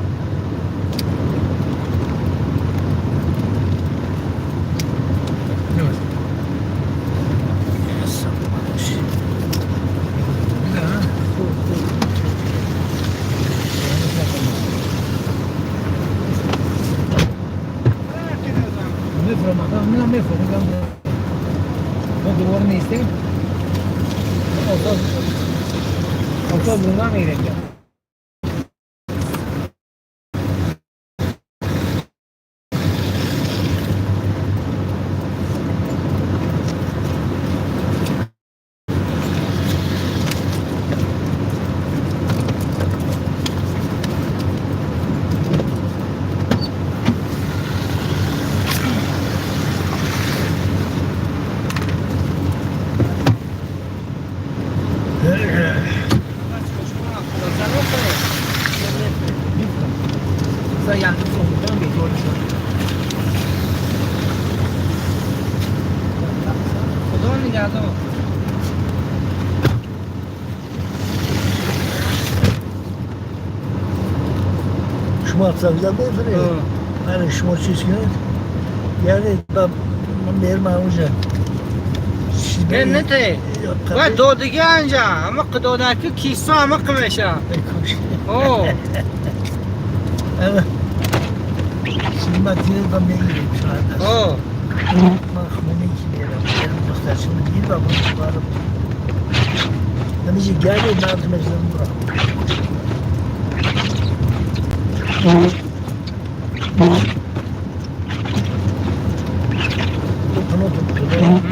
Мефурам, мина мефурам, мегам. Мо دوباره نیستیم. اتاق بونا میریم. مثلا یعنی فرم به طور شد. Худо нигаҳдор. شما افزار میفره. بله، شما چیز کنید، یعنی با من میرم اونجا. Не, не те. Ва додиги анҷа, ама додаки кисо ама қимеша. О, من تیر با میگیریم شاید. о. من خونه که میرم میرم دخترشون گیر و من بارم نمیشه گرد مردم ازم برم.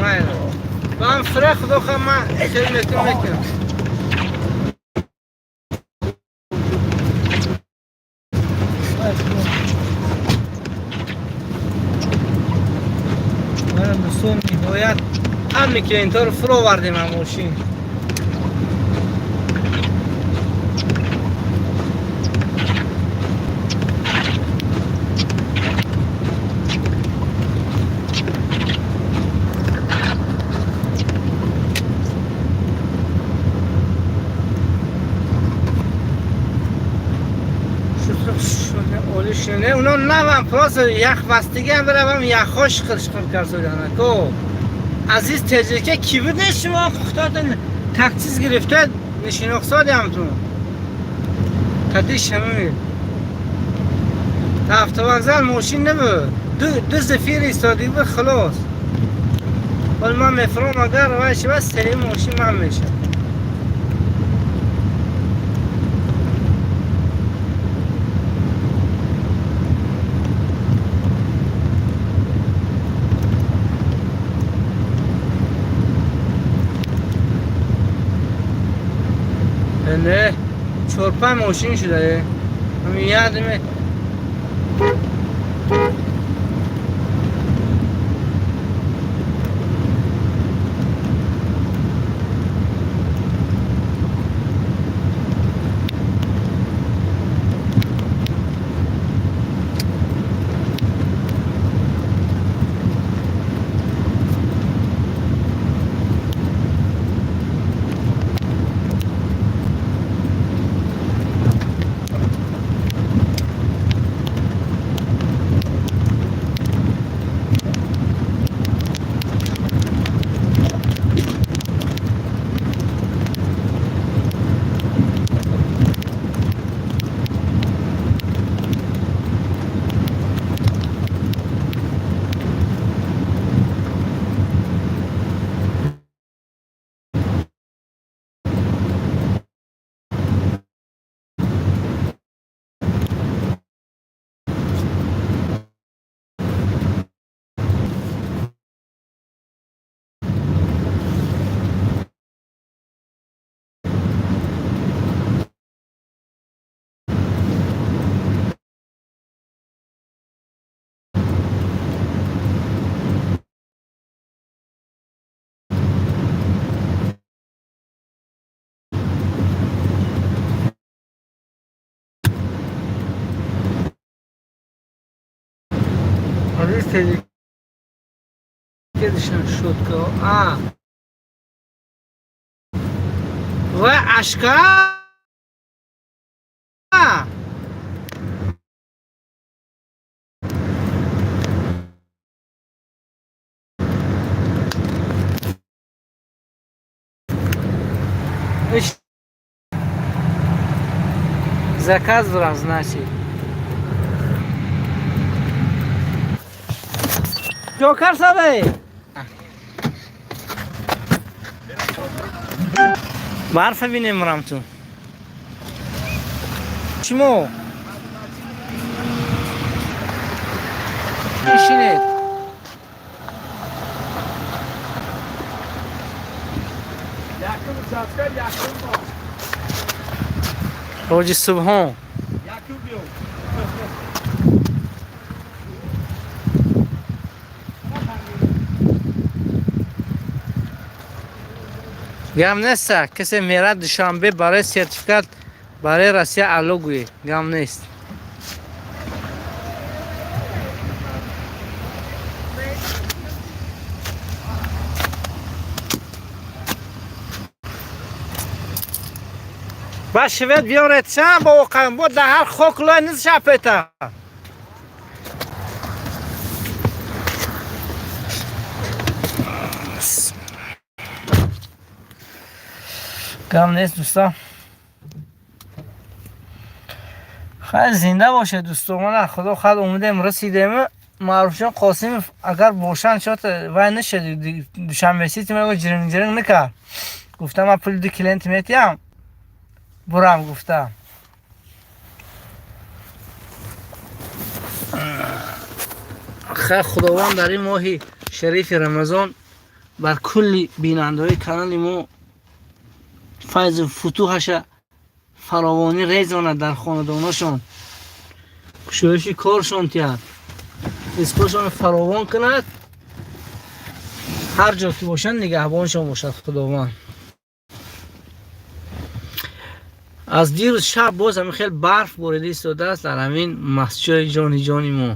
Майла. Вам фре худо ха ма хидмати мекунам. Мана дӯстон, ниҳоят ҳами клиентҳоро фуровардем ам мошин. Не, уно навам, просто ях бастигиам биравам, яхҳо шиқир шиқир карсоданако. Азиз теҷика, ки буде шумо худатон таксист гирифта нишинохсодиамтун. Тади шамир. Та автовокзал мошин набуд. Ду зефир истоди буд, халос. Ҳол ман мефурам, агар вай шава, сеюм мошин ман мешавам. Не, чор-панҷ мошин шуда. Ҳамин ядме. Азиз теҷикедишон шутко а ва ашка. Заказ дорам, значит. Ҷокар сабе. Барфа бинем ту. Шумо. Бишинед. Якум участка, якум мо. Роҷи Субҳон. Якум биё. Гам неста, касе мерад Душанбе барои сертификат барои Россия алло гӯед. Гам нест. Ба швед биёред чанд бо оқам бо дар ҳар хок лой низ шапета. Гам нест, дӯстон. Хайр, зинда бошед, дӯстон. Мана худо хад умедем расидем. Маъруфҷон Қосимов агар бошанд, шояд вай нашед Душанбе Сити мего ҷиринг ҷиринг накард. Гуфтам, ман пули ду клиент метиҳам. Бурам гуфта. Хайр, Худованд дар ин моҳи шарифи Рамазон бар кулли бинандаҳои канали мо файзу футуҳаша фаровонӣ резонад, дар хонадонашон кушоиши коршон тиҳад, ризқошон фаровон кунад, ҳар ҷо ки бошанд нигаҳбоншон бошад Худованд. Аз дирӯз шаб боз ҳамин хел барф борида истодааст дар ҳамин масҷои ҷони ҷони мо.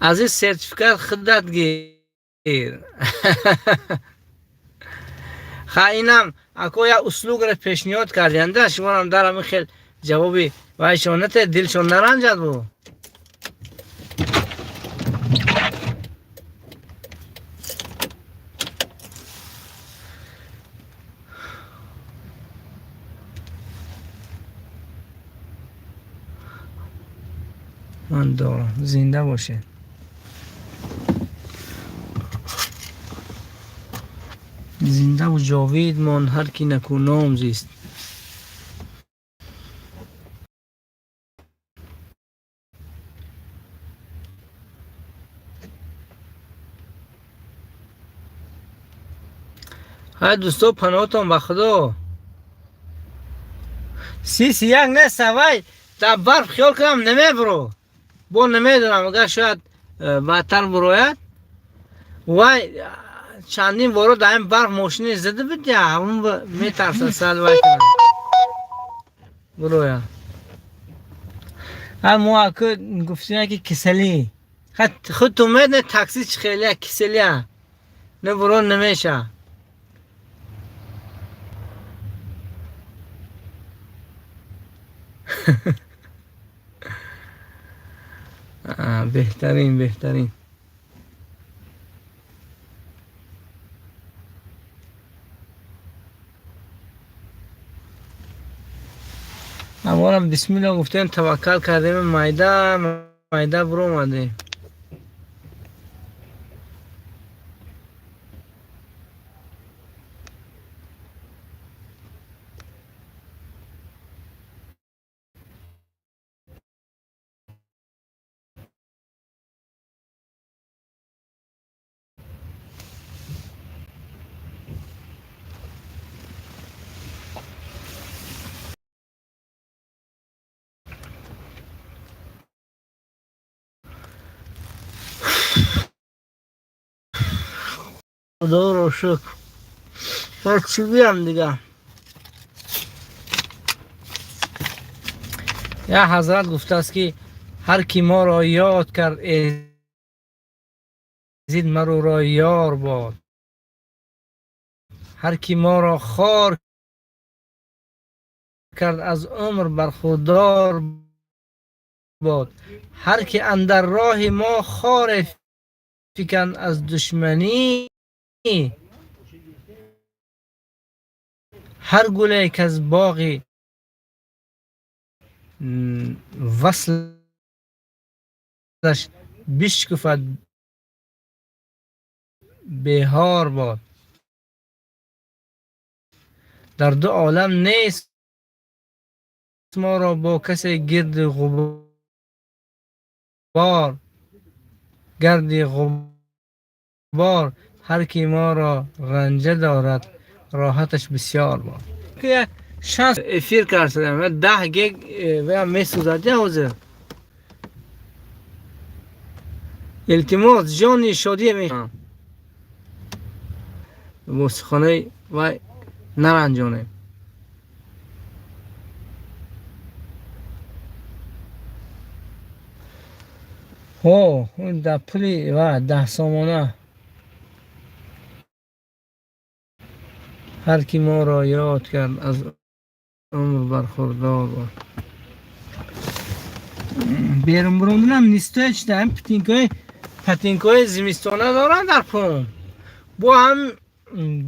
Аз ин сертификат худат гир. Ха, инам ако як услугро пешниҳод кардианда, шуморам дар ҳамин хел ҷавоби вайшон нате, дилшон наранҷад бу. Ман дорам. Зинда бошед. Зиндаву ҷовид мон ҳар ки накӯном зист. Ҳай дӯсто, паноҳтон ба Худо. 31 нест, вай дар барф хиёл кунам намебуро. Бо намедонам, агар шояд баъдтар бурояд. Вай чандин боро дар ин барф мошине зада буд, я ҳамон метарсад сал вай кунад. Буроя. Ҳа, мо аку гуфтем ки киселӣ. Худтон медонед такси чӣ хелия киселия. Не буро намеша. Беҳтарин, беҳтарин. Аморам бисмилла гуфтем, таваккал кардем, майда майда буромадем. Худоро шукр. Ҳар чӣ гӯям дигар. Як ҳазрат гуфтааст, ки ҳар кӣ моро ёд кард. Мар ӯро ёр бод, ҳар ки моро хор кард, аз умр бархурдор бод. Ҳар ки андар роҳи мо хоре фиканд аз душманӣ, ҳар гуле ки аз боғи васлаш бишкуфад, беҳор бод. Дар ду олам нест моро бо касе гирди ғубор, гарди ғубор. Ҳар ки моро ранҷа дорад, роҳаташ бисёр бод. Як шанс эфир кардам, 10 гег ваям месӯзад ҳозир. Илтимос, ҷони шодия мехоҳам, бо суханои вай наранҷонем. Ҳо, дар пули ва 10 сомона. Ҳар ки моро ёд кард, аз умр бархурдор бод. Берун буронданам нистоя чида, ҳам патинкои зимистона доранд дар пом. Бо ҳам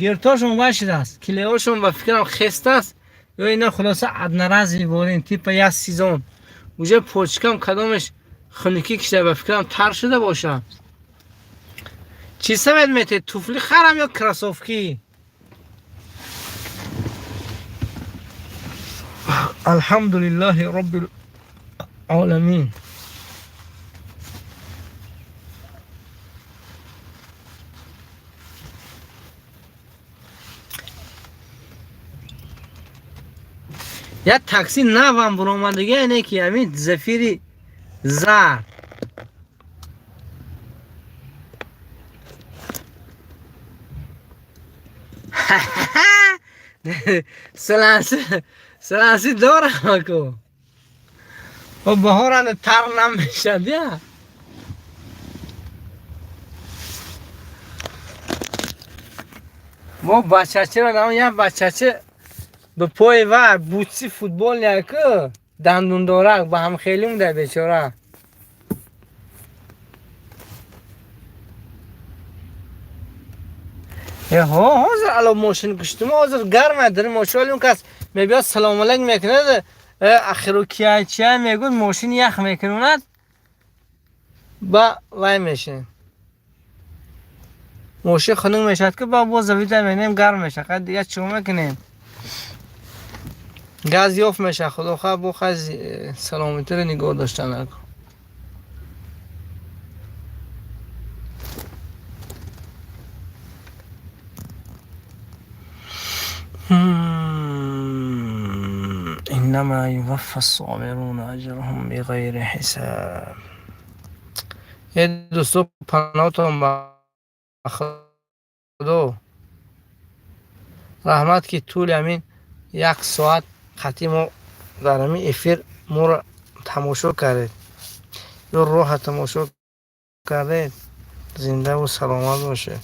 гиртошон вай шудааст, килеҳошон ба фикрам хестааст ё ина, хулоса одноразовый ворин, типа як сезон. Уже почкам кадомеш хунукӣ кишида, ба фикрам тар шуда бошад. Чӣ совет метед, туфли харам ё кроссовки? Алҳамдулиллаҳи роббил оламин. Як такси навам буромадига, ине ки ҳамин зафири зар. Силанси дорам аку. О, баҳоранда тар намешад я. Мо бачачиро нам, як бачачи ба пои ва бутси футбол яку дандундорак ба ҳам хеле муда бечора. Ҳо, ҳозир ало мошин куштум, ҳозир гарма дар мошин, он кас мебиёд, салом алейк мекунад, ахиру кия чия мегӯяд, мошин ях мекунад, ба вай мешинем. Мошин хунук мешавад, ки ба боз завида менем, гарм мешавад. Хай, дигар чико мекунем? Газ ёфт мешавад, худо хоҳ, бо хай саломатиро нигоҳ доштан накун. إنما يوفى الصابرون أجرهم بغير حساب. Е, дӯсто, паноҳтон ба Худо. Раҳмат, ки тӯли ҳамин як соат қатъи мо дар ҳамин эфир моро тамошо кардед ё роҳа тамошо кардед. Зиндаву саломат бошед.